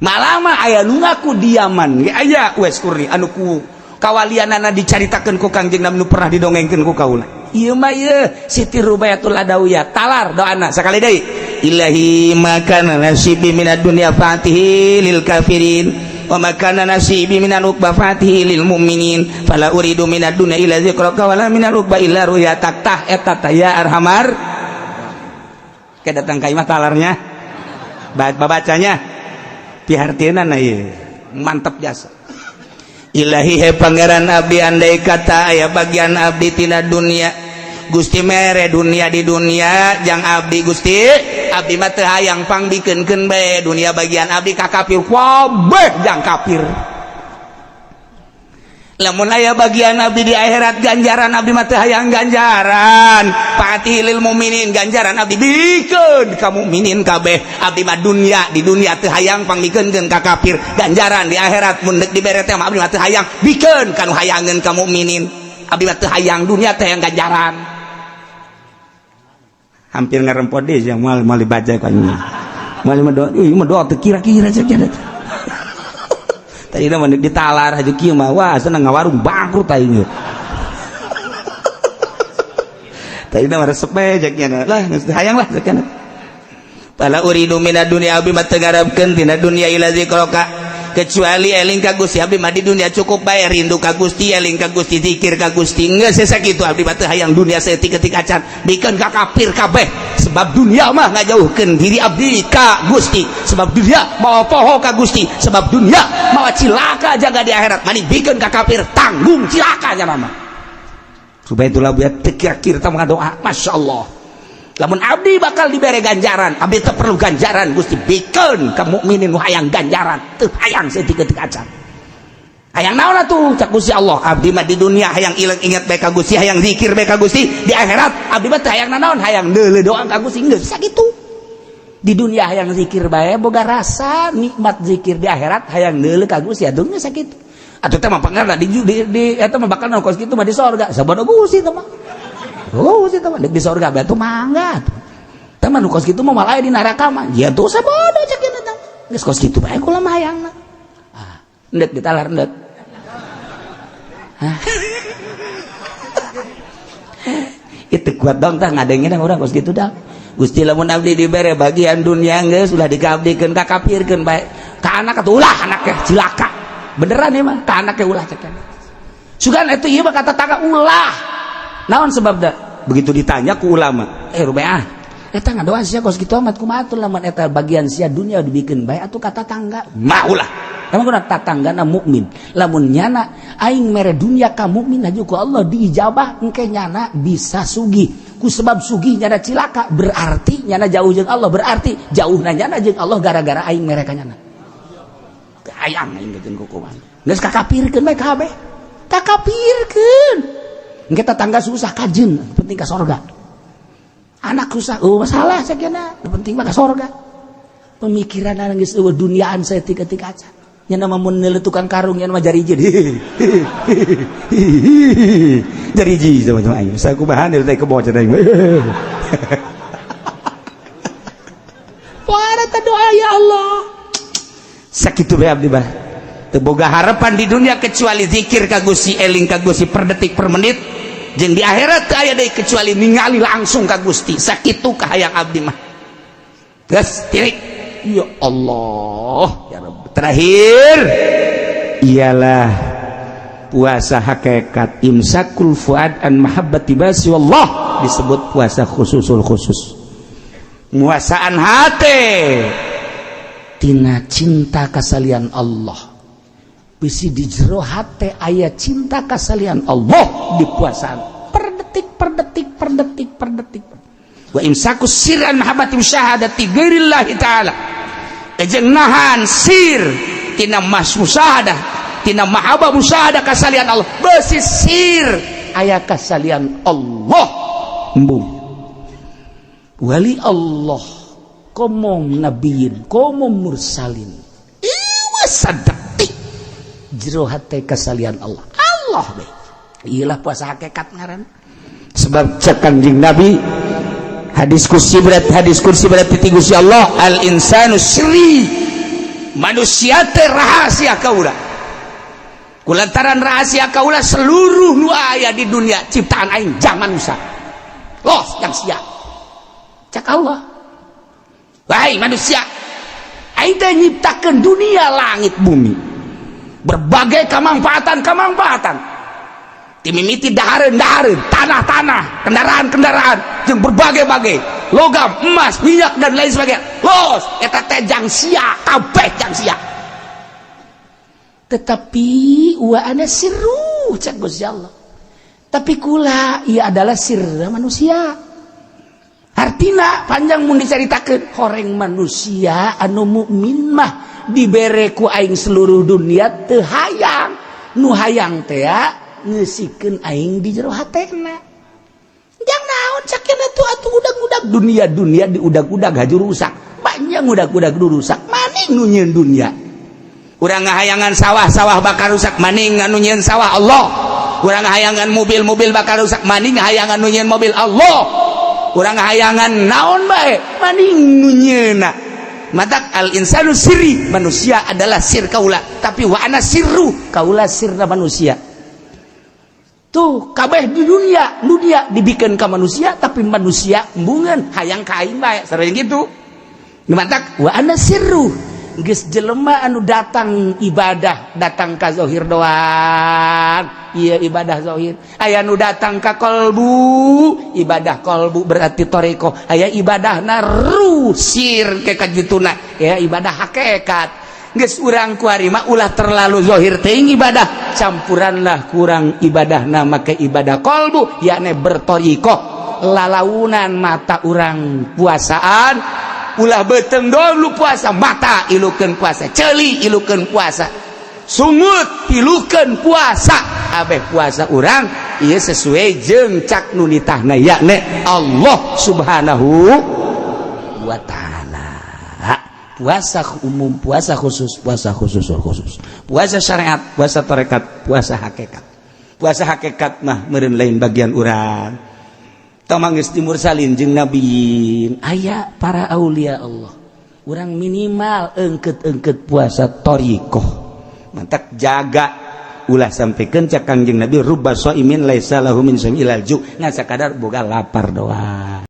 Malama aya nu ngaku di Yaman ge aya Uwais Qurni anu ku kawalianana dicaritakeun ku Kangjeng Nabi nu pernah didongengkeun ku kaula. Ieu mah ieu Siti Rubayatul Adawiyah talar doana sakali deui. Ilahi ma kana nasibi minad dunya fatihi lil kafirin wa ma kana nasibi minal uqba fatihi lil mu'minin fala uridu minad dunya illa dzikraka wala minal uqba illa ru'yatak. Tah eta tah ya arhamar. Ke datang ka imah talarnya babacanya pihartieunana ieu mantep jasa. Ilahi he pangeran abdi andai kata aya bagian abdi tina dunia Gusti mere dunia di dunia jang abdi Gusti abdi mah teu hayang pangbikeunkeun bae dunia bagian abdi ka kafir kabeh jang kafir. Lamun aya bagian abdi di akhirat ganjaran abdi mah teu hayang ganjaran fatih lil mukminin ganjaran abdi bikeun ka mukminin kabeh abdi mah dunia di dunia teu hayang pangbikeunkeun ka kafir ganjaran di akhirat mun deuk dibere teh mah abdi mah teu hayang bikeun ka nu hayangeun ka mukminin abdi mah teu hayang dunia teh hayang ganjaran. Hampir ngerempot deh yang mal mal dibaca kan mal mah doa ieu mah doa teu kira-kira cek kira. Tadi mah ditalar aja kieu mah wah seneng ngawarung bangkrut aing. Tadi mah resep bae cek nya lah geus hayang lah cek nya. Fala uridu minad dunya abdi mah teu ngarepkeun tina dunya ila zikraka Kecuali eling ka Gusti. Abdi mah di dunia cukup bae, rindu ka Gusti, eling ka Gusti, zikir ka Gusti. Geus sakitu abdi mah, teu hayang dunia saeutik-eutik acan. Bikeun ka kafir kabeh, sebab dunia mah ngajauhkeun diri abdi ka Gusti, sebab dunia mawa poho ka Gusti, sebab dunia mawa cilaka jaga di akhirat. Mani bikeun ka kafir, tanggung cilaka nya mah. Supaya itulah buat teu kira-kira doa. Masya Allah, lamun abdi bakal diberi ganjaran, abdi teu perlu ganjaran Gusti. Bikeun ka mukminin nu hayang ganjaran, teu hayang saeutik-eutik acan. Hayang naon atuh? Cak Gusti Allah, abdi mah di dunia hayang ilang inget bae ka Gusti, hayang zikir bae ka Gusti. Di akhirat abdi mah teu hayang nanaon, hayang deuleu doang ka Gusti. Geus sakitu. Di dunia hayang zikir bae, boga rasa nikmat zikir. Di akhirat hayang deuleu ka Gusti. Atuh geus sakitu atuh. Teh mah pangarna di eta mah bakal kos kitu mah di sorga. Sabodo Gusti teh mah. Oh, sih teman di sorga batu mangga. Teman kos kitu mah malah di neraka mah. Ya tuh sabodo cek ieu teh. Geus kos kitu bae kula mah hayangna. Ah, endek ditalar endek. Hah. Itu kuat dong tah ngadengin urang kos kitu dah. Gusti, lamun abdi dibere bagian dunia geus ulah dikabdikeun ka kafirkeun bae. Ka anak atuh ulah, anaknya cilaka. Beneran ya mah, ka anaknya ulah cek. Sugan itu ieu mah kata tangga ulah. Naon sebabna? Begitu ditanya ku ulama, eh rubeah, eta ngadoa sia kos kitu amat, kumaha atuh lamun eta bagian sia dunia dibikeun bae atuh kata tangga? Mah ulah. Emang kuna tatanggana mukmin. Lamun nyana aing mere dunia ka mukmin aju ku Allah diijabah, engke nyana bisa sugih. Ku sebab sugih nyana cilaka, berarti nyana jauh jeung Allah, berarti jauhna nyana jeung Allah gara-gara aing mere ka nyana. Hayang aing bikeun kukuman. Geus kakapirkeun bae kabeh. Kakapirkeun. Engke tetangga susah kajeun, penting ka sorga. Anak susah, oh masalah sakiana, penting mah ka sorga. Pemikiran geus eueuh duniaan saeutik-eutik acan. Nya nama mun tukang karung nya mah jariji. Jariji sama sama aing. Saya kumaha teh kebo cenah aing. Para doa ya Allah. Sakitu bae abdi bah. Teu boga harapan di dunia kecuali zikir ka Gusti, eling ka Gusti per detik per menit. Jeung di akhirat teu aya deui kecuali ningali langsung ka Gusti. Sakitu kahayang abdi mah. Geus tirik. Ya Allah, ya Rabb. Terakhir ialah puasa hakikat, imsakul fuad an mahabbati basi wallah, disebut puasa khususul khusus. Muasaan hati tina cinta kasalian Allah. Bisi di jero hate aya cinta kasalian Allah, dipuasaan per detik per detik per detik per detik. Wa imsaku sir an mahabbati musyahadati ghairillahi ta'ala, jeung nahan sir tina mas musyahadah, tina mahabbah musyahadah kasalian Allah. Besi sir aya kasalian Allah, embung wali Allah, komo nabiyin, komo mursalin, iwa sadetik jero hate kasalian Allah. Allah be iyalah puasa hakikat ngaran. Sebab cek Kanjeng Nabi, hadis kursi berat, hadis kursi berat ti Gusti Allah, al insanu sirri, manusia teh rahasia kaula. Kulantaran rahasia kaula, seluruh nu aya di dunia ciptaan aing jang manusia los yang sia. Cak Allah, wahai manusia, aing teh nyiptakeun dunia, langit, bumi, berbagai kemanfaatan-kemanfaatan, timimiti dahareun dahareun, tanah-tanah, kendaraan-kendaraan, jeung berbagai-bagai logam, emas, minyak, dan lain sebagainya. Los eta teh jang sia kabeh, jang sia. Tetapi wa ana sirru, cak Gusti Allah, tapi kula ia adalah sirra manusia. Artina panjang mun dicaritakeun. Horeng manusia anu mukmin mah dibere ku aing seluruh dunia teu hayang. Nu hayang teh ngeusikeun aing di jero hatena. Jang naon cakena tuh atuh udag-udag dunia? Dunia di udag-udag haju rusak, banyak udag-udag rusak. Maning nu nyieun dunia? Urang ngahayangan sawah-sawah bakal rusak, maning anu nyieun sawah? Allah. Urang ngahayangan mobil-mobil bakal rusak, maning ngahayangan nu nyieun mobil? Allah. Urang ngahayangan naon bae, maning nu nyieunna? Matak al insanu sirri, manusia adalah sir kaula, tapi wa ana sirru, kaula sirna manusia. Tuh kabeh di dunia, dunia dibikin ke manusia, tapi manusia embungan hayang ka aing bae, sering gitu. Matak wa ana sirru. Geus jelema anu datang ibadah, datang ka zahir doang, iya ibadah zahir. Aya nu datang ka kolbu, ibadah kolbu berarti thoriqoh. Aya ibadah ruh sir ke kajituna ya, ibadah hakikat. Geus urang kuari mah ulah terlalu zahir teuing ibadah, campuranlah kurang ibadah nama ke ibadah kolbu, yakni berthoriqoh. Lalaunan mata urang puasaan, ulah beteng dulu puasa, mata ilukeun puasa, ceuli ilukeun puasa, sungut ilukeun puasa. Abeh puasa urang ieu sesuai jeung cak nu nitahna, yakni Allah Subhanahu wa Ta'ala. Puasa umum, puasa khusus, puasa khusus khusus, puasa syariat, puasa tarekat, puasa hakikat. Puasa hakikat mah meureun lain bagian urang. Geus mursalin jeung nabi, aya para aulia Allah. Urang minimal engket-engket puasa thoriqoh. Mantak jaga ulah sampai kencak. Kangjeng Nabi, rubba shaimin laisa lahu min illal ju', ngan sakadar boga lapar doang.